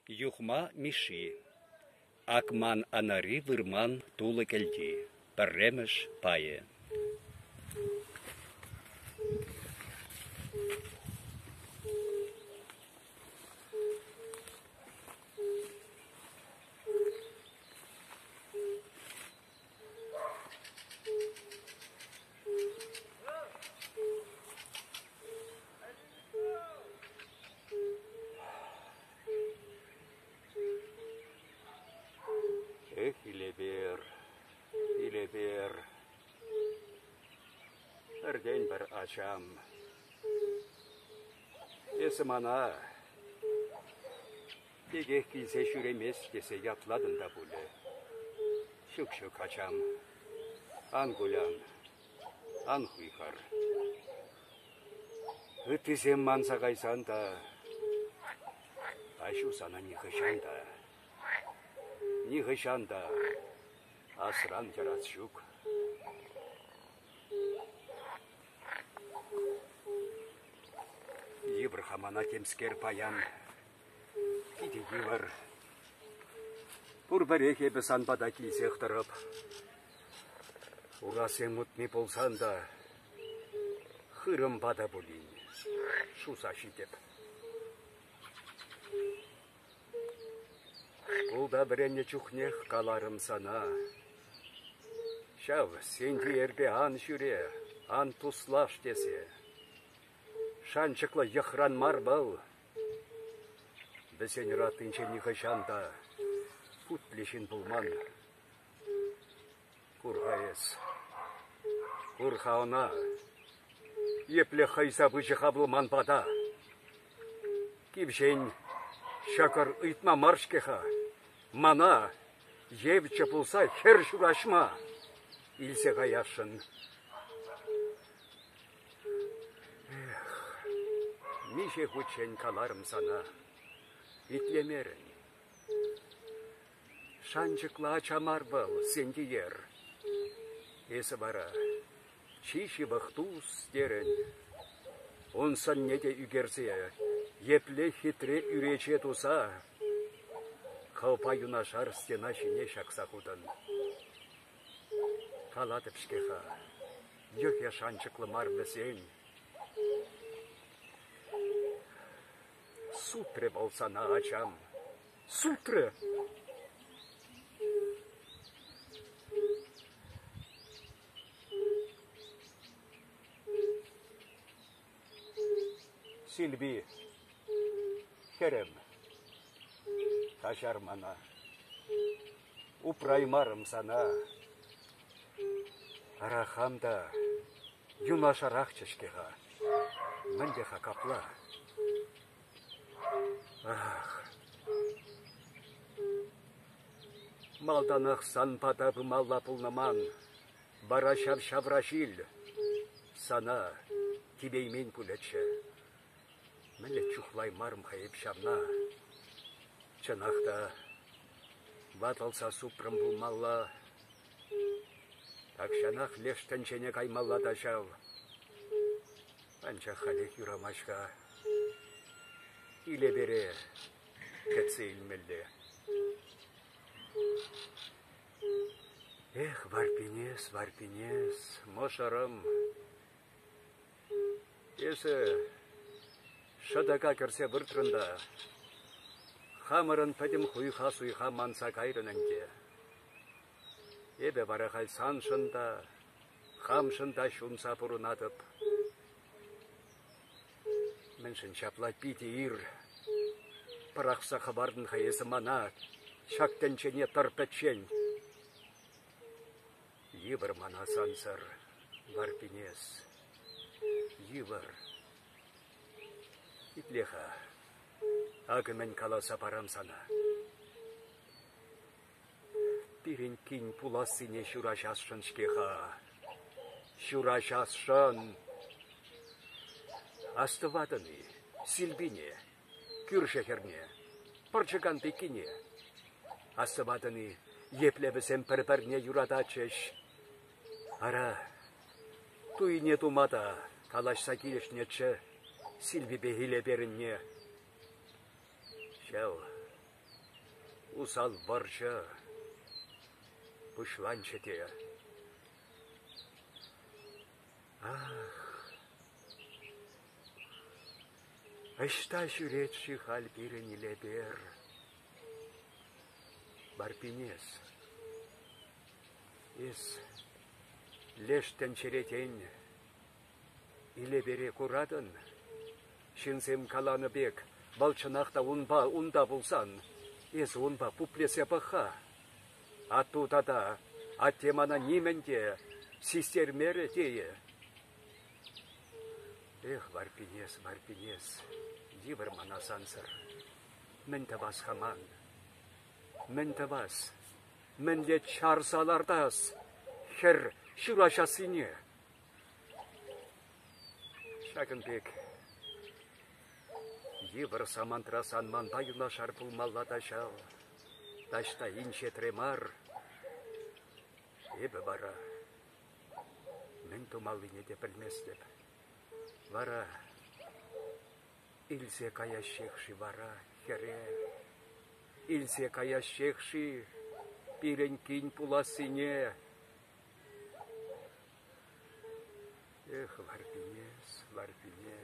Юхма Мишши. Акман анари вырман тулӑ кӗлти. Пӗрремӗш пайӗ. Эх, Илепер, Илепер, пӗртен-пӗр ачам. Эсӗ мана текех килсе ҫӳремест тесе ятлатӑн та пулӗ. Ҫук-ҫук, ачам, ан кулян, ан хуйхӑр. Ыттисем манса кайсан та аҫу сана нихӑҫан та, нихӑҫан та асран ярас ҫук. Йывӑр-ха мана темскер паян, питӗ йывӑр. Пурпӗрех эпӗ сан пата килсех тӑрӑп. Урасем утми пулсан та хырӑмпа та пулин шуса ҫитӗп. Шкулта вӗреннӗ чухнех каларӑм сана: ҫав Сентиерпе ан ҫӳре, ан туслаш тесе. Шанчӑклӑ йӑхран мар вӑл. Вӗсен раттинче нихӑҫан та путлӗ ҫын пулман. Кур-ха эс, кур-ха ӑна, епле хӑйса пычӗ-ха вӑл ман пата. Кивҫен ҫӑкӑр ыйтма мар-ҫке-ха, мана евчӗ пулса хӗр ҫураҫма илсе каясшӑн. Эх, миҫе хутчен каларӑм сана, итлемерӗн. Шанчӑклӑ ача мар вӑл, Сентиер. Эсӗ вара чи ҫывӑх тус терӗн. Ун сӑнне те ӳкерсе, епле хитре ӳрече туса хӑвпа юнашар стена ҫине ҫакса хутӑн. Калатӑп-ҫке-ха, йӑхӗ шанчӑклӑ мар вӗсен. Сутрӗ вӑл сана, ачам, сутрӗ! Сильви, хӗрӗм, каҫар мана. Упраймарӑм сана. Ара хам та юнашарахчӗ-ҫке-ха. Мӗнле-ха капла? Ах! Малтанах сан пата пымалла пулнӑ ман, вара ҫав ҫавра ҫил сана тивеймен пулӗччӗ. Мӗнле чухлаймарӑм-ха эп ҫавна? Чӑнах та, ватӑлса супрӑм пулмалла. Тахҫанах леш тӗнчене каймалла та ҫав. Анчах халех юрамасть-ха. Илепере кӗтсе илмелле. Эх, Варпинес, Варпинес, мӑшӑрӑм, Эсӗ шӑтӑка кӗрсе выртрӑн та хамӑрӑн пӗтӗм хуйха-суйха манса кайрӑн ӗнтӗ. Эпӗ вара халь саншӑн та, хамшӑн та ҫунса пурӑнатӑп. Мӗншӗн ҫапла питӗ ир пӑрахса хӑвартӑн-ха эсӗ мана ҫак тӗнчене тӑр пӗччен? Йывӑр мана сансӑр, Варпинес, йывӑр. Итле-ха, акӑ мӗн каласа парам сана. Пирӗн кин пулассине ҫураҫасшӑн-ҫке-ха. Ҫураҫасшӑн. Астӑватӑн-и, Силпине, кӳршӗ хӗрне, пӑрчӑкан пеккине? Астӑватӑн-и, епле вӗсем пӗр-пӗрне юрататчӗҫ? Ара, туйне тума та калаҫса килӗшнӗччӗ Сильвипе Илеперӗнне. Ҫав. Усал вӑрҫӑ пуҫланчӗ те. Ах, ӑҫта ҫӳрет-ши халь пирӗн Илепер? Варпинес, эс леш тӗнчере тен Илепере куратӑн? Ҫынсем каланӑ пек, вӑл чӑнах та унпа унта пулсан, эсӗ унпа пуплесе пӑх-ха. Атту тата атте мана нимӗн те систермерӗ тейӗ. Эх, Варпинес, Варпинес, йывӑр мана сансӑр. Мӗн тӑвас-ха ман? Мӗн тӑвас? Мӗнле чарса лартас хӗр ҫураҫассине? Ҫакӑн пек йывӑр самантра сан манпа юнашар пулмалла та ҫав. Таҫта инҫетре мар. Эпӗ вара мӗн тумаллине те пӗлместӗп. Вара илсе каяҫҫех-ши вара хӗре? Илсе каяҫҫех-ши пирӗн кин пулассине? Эх, Варпинес, Варпинес.